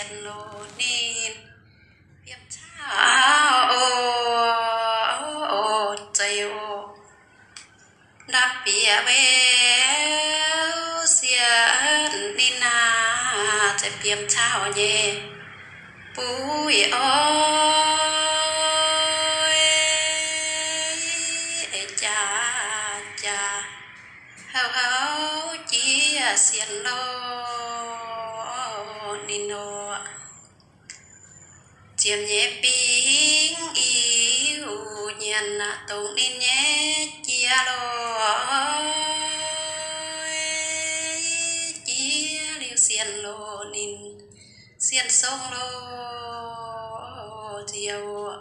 sienx loz ninh biomv cauv oc, zeiz oc. Ndapv bieqc weu sienx ninh aah, zeiz biomv cauv nyei buic oix, jaax jaax houv houv jiex sienx loz ninh oc. Ziepc nyeic bingv Iu-Mienh aah, dongh ninh nyei jiex loz jiex liuz sienx loz ninh, sienx song loz nziouv.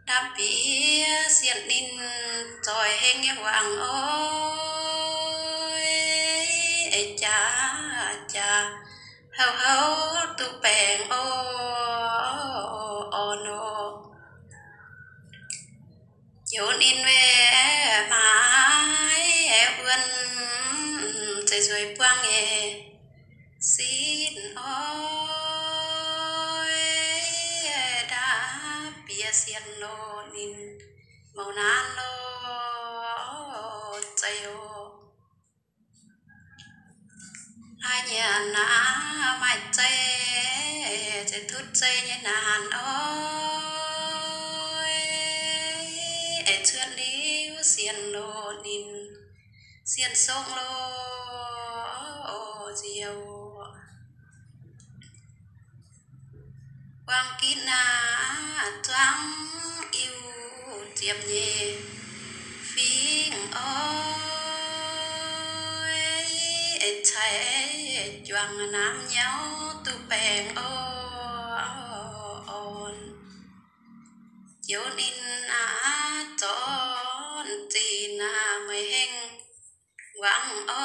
Ndapv bieqc sienx ninh zoih hengh nyei wangc oix, jaax jaax houv houv duqv baengh orn oc. Joux ninh weh maaiz wuonh, zeiz nzueic buangv nyei sin oix, ndapv bieqc sienx loz ninh mouc naanc loz zeiz oc. Laaix nyanc naaiv maaih zeiv, zeiz tutv zeiv nyei naanc oix, cuotv liuz sienx loz ninh, sienx song loz nziouv. Buangh gitv naaiv zuangx Iu-Mienh ziepc nyeic fingx oix, caix juangc naamh nyauv duqv baengh orn. Joux ninh aah, zornc zinh aah, meih hengh wangv oix,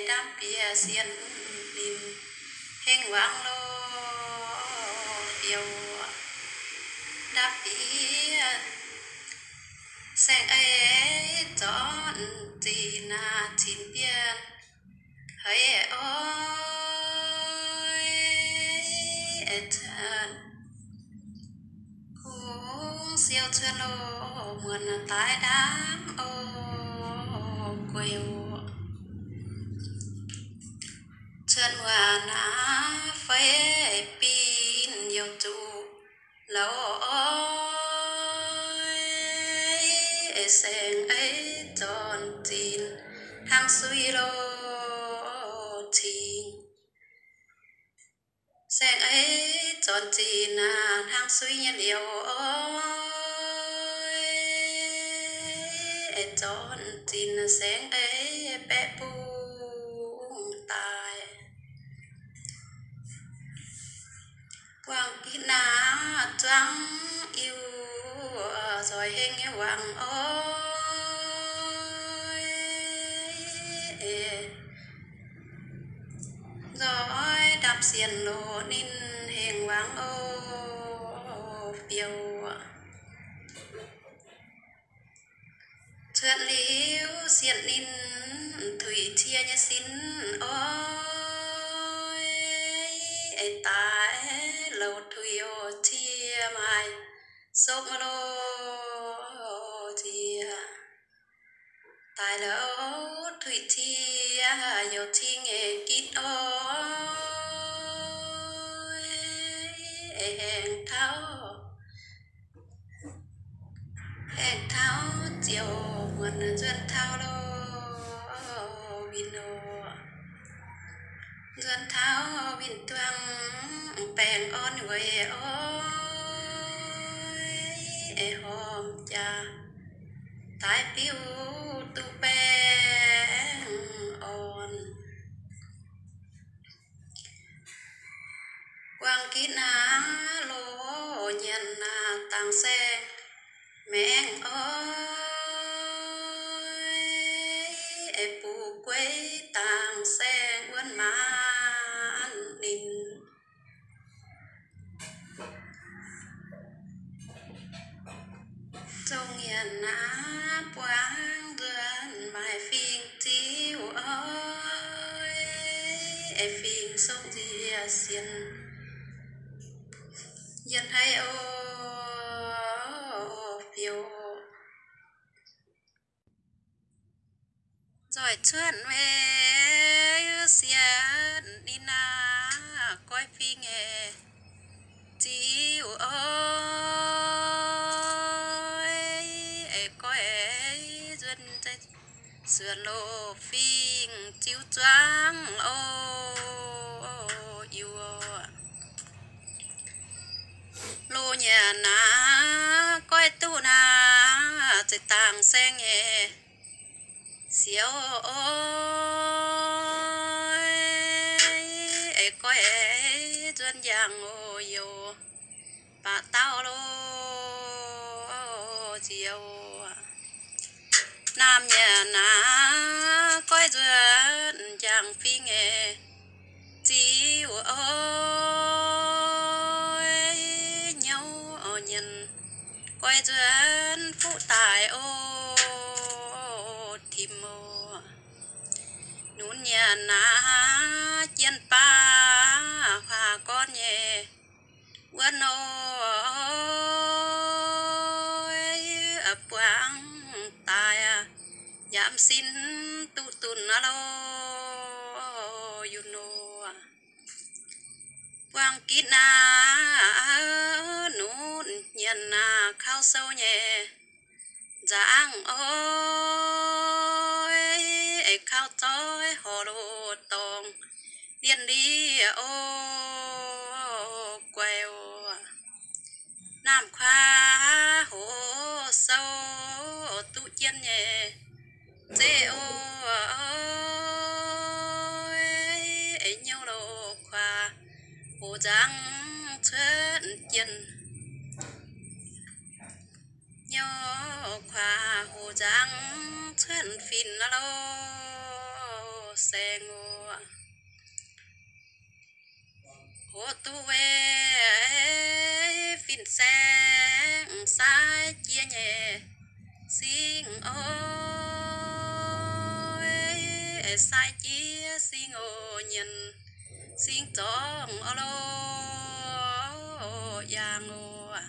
ndamv bieqc sienx ninh hengh wangv loz-bioux. Ndapv bieqc saeng-eix zornc zinh aah, cin bienh heix oix, kungx siou cuotv loz muonc daaih ndaamv oc, gueix oc. Cuotv muonc aah, feix bin youh zuqc louh oix, saeng-eix zornc zinh hnangv suiv loz-cing. Saeng-eix zornc zinh aah, hnangv suiv nyei liouh oix, zornc zinh saeng-eix baeqc bung daaih. Buangh gitv naaiv zuangx Iu-Mienh nzoih hengh nyei wangc oix, nzoih ndapv sienx loz ninh hengh wangv oc, bioux. Cuotv liuz sienx ninh tuix cie nyei sin oix, daaih louh tuix oc, cie maaih sokv loz-ziex. Daaih louh tuix cie youh cing nyei gitv oix, aengx taux, aengx taux ziouc muonc nzuonx taux loz-winh oc. Nzuonx taux winh-duangh baengh orn weic oix, horpc jaax daaih biuv duqv baengh orn. Buangh gitv naaiv loz nyanc naaiv dangc saeng-maengc oix, buv gueix dangc saeng wuonv maanc ninh. Zong nyanc naaiv buangv nzuonx maaih fingx-ziuv oix, souv nzie sienx, yienh haic oc, fiouv. Nzoih cuotv maiv sieqv ninh aah, goiv fingx nyei ziux oix, goiv nzuonx nzuonx loz fingx ziux zuangx oc, yuoqc. Loz nyanc naaiv goiv duqv naaiv zeix dangh saeng nyei siouc oix, goiv nzuonx njang oc, youz baac dauh loz nziouc. Naamh nyanc naaiv goiv nzuonx njang fingx nyei ziux oix, nyouv nyanc goiv nzuonx fuqv daaih oc, tim oc. Nunc nyanc naaiv jien baav huaax gorn nyei wuonv oc, buangv daaih yaac mv sin duqv dunh aqv loh, yunc oc. Buangv gitv naaiv nunc nyanc naaiv kauv sou nyei nzangv oix, kauv zoih horc loz dorngx lienh lienh oc, guaix oc. Naamh kuaax hoc sou duqv jienv nyei zeiv oc, nyouv loz kuaax hoc nzangv cuotv jienh. Nyouv kuaax hoc nzangv cuotv fin aqv loh, saeng oc. Hoc duqv weic fin-saeng saaiv jiex nyei singv oc, saaiv jiex singv oc, nyanc singv zorngv oc loh, yangh oc.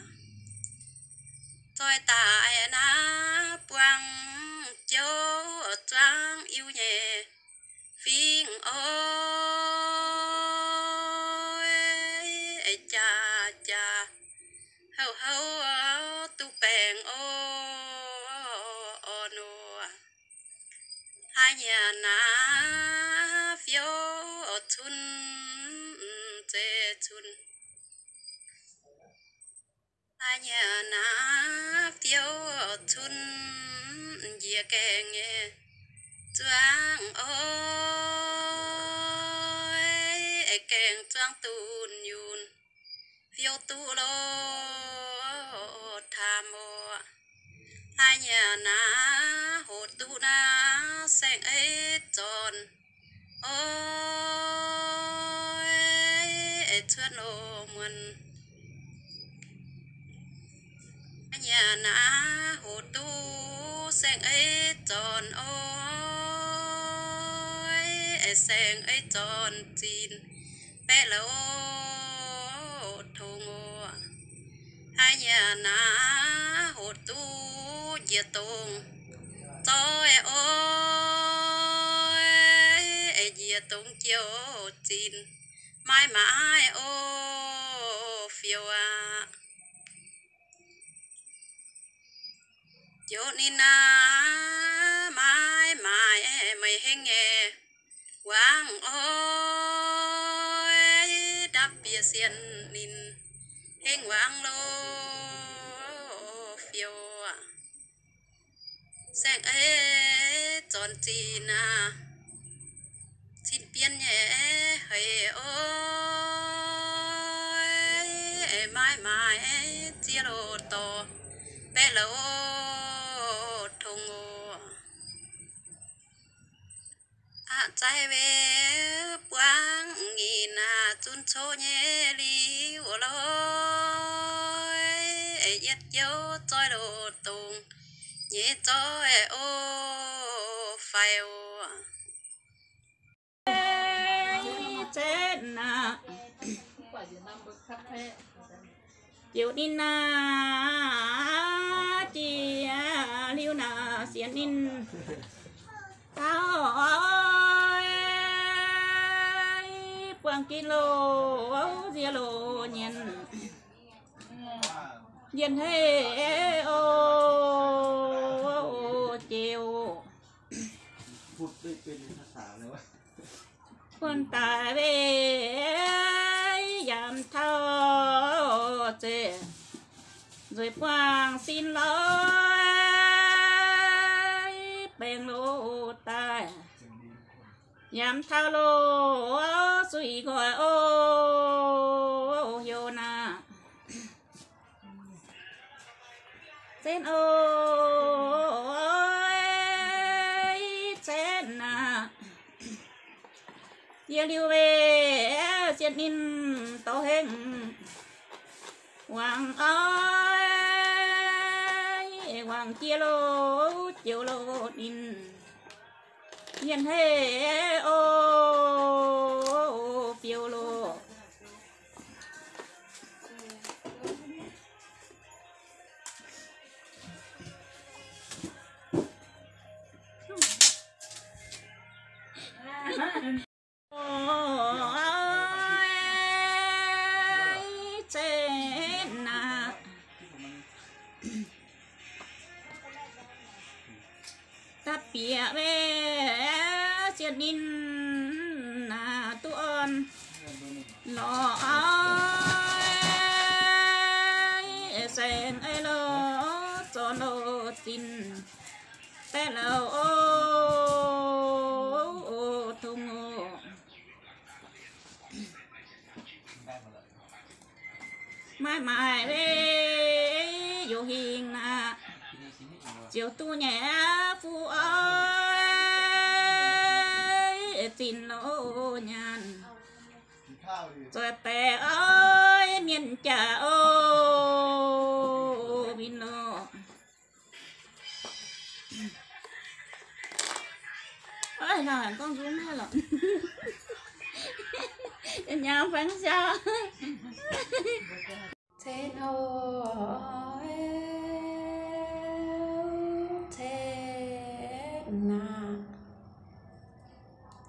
Zoih daaih naaiv buangv jouv zuangv iu nyei fingx oc, jaax jaax houv houv duqv baengh oc, orn oc. Hlaax nyanc naaiv fiouv cunv zeiz cunv. Hlaax nyanc naaiv fiouv cunv njiec gaengh nyei zuangv oc, gaengh zuangv dunh yunc fiouv duqv loh, taam oc. Hlaax nyanc naaiv hoc duqv naaiv saeng-eix zornc oix, cuotv loz muonc. Hlaax nyanc naaiv hoc duqv saeng-eix zornc oix, saeng-eix zornc zinh baeqv louz tongx oc. Hlaax nyanc naaiv hoc duqv njiec dongh zoih oix, njiec dongh jouv zinh maiv maaih oc, fiouv aac. Jouv ninh naaiv maiv maaih meih hengv nyei wangv oix, ndapv bieqc sienx ninh hengv wangv loh, fiouv aac. Saeng-eix zornc zinh aac, cin-bienv nyei heix oix, maiv maaih ziex loz dorh baeqv louz tongx oc. Aqv zaiv weic buangv nyic naaic zunv coqv nyei liuz loih, yietv jouv zoih loz dongh nyei zoih oc, faix oc. naaic. Ziouc ninh naaic jiex liuz naaic sienx ninh taux buangh jiex loz nziex loz nyienz, yienh hei o, Ziouv, buonv daaih weih yaac taux zeiv, nzueic buangh sin lorz baengh loz daaih, yaac taux loz suiv nqoi o, Yonaa. Zenv oix zenv aqv. Yie liuz weic sienx ninh dorh hengv wangc oix, wangc jiex loz joux loz ninh, yienh hei o, biouv loh. Zenv naaic. Da'bieqc weic sienx ninh naaic duqv orn lorz saeng ei loz zorn loz zinh baeqv lauh o, tong o. Maaih maaic weic youz hingh naaic, ziouc duqv nyei fuqv oix zinh loz nyaanh, zoih baeqc oix mienh jaax o, win loh. Ơi, nào hẳn con Dũng hay lắm. Nhà phán sao? Zen oix, zen naaic.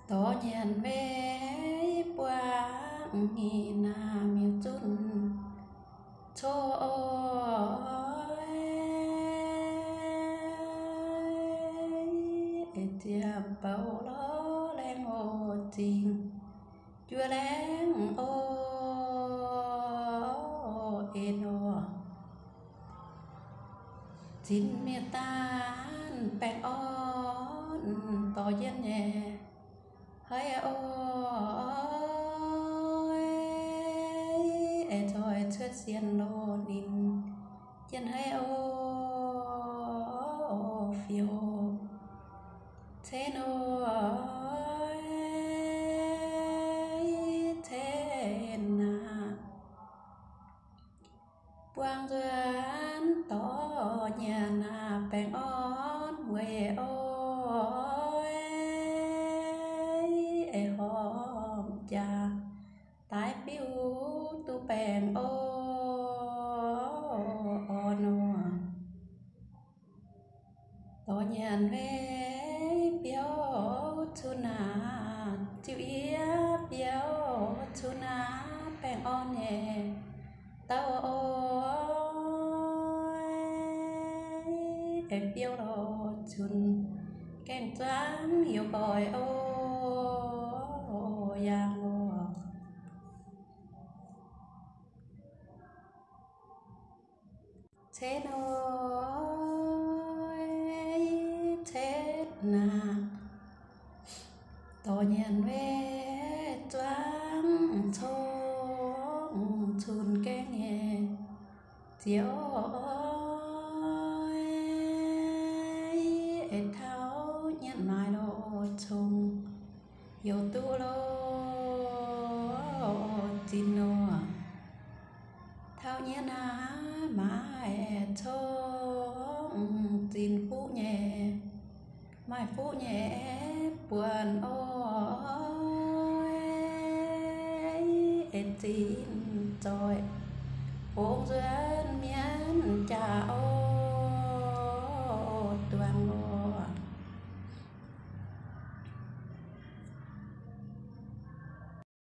Dorh nyanc mei buangh nyic naaic miuc zunv coqv oix, ziepc bouh lorz laengz oc zingh juov laengz oc en oc. Zinh mienh daanh baengh orn dorh yienh nyei. Haiz oix, aengx zoih cuotv sienx loz ninh, yienh haiz oix, fiou cen oix, cen aqv. Buangh nzuonx dorh nyanc aqv, baengh orn weic oix, horpc jaax daaih biuv duqv baengh orn nor. Dorh nyanc mei biouv cun aqv, ziouc yie biouv cun aqv, baengh orn nyei dauh oix, biouv loh cun gaengh zuangx youz nqoi oc, yangh oc. Cetv oix, cetv naaic. Dorh nyanc mei zuangx cong cun gaengh nyei ziouv oix, taux nyanc naaic loh cong youz duqv loh zinh nor. Taux nyanc naaic maaih cong zinh fuqv nyei, maaih fuqv nyei buonc oix. zinh zoih, hungh nzuonx mienv jaax oc.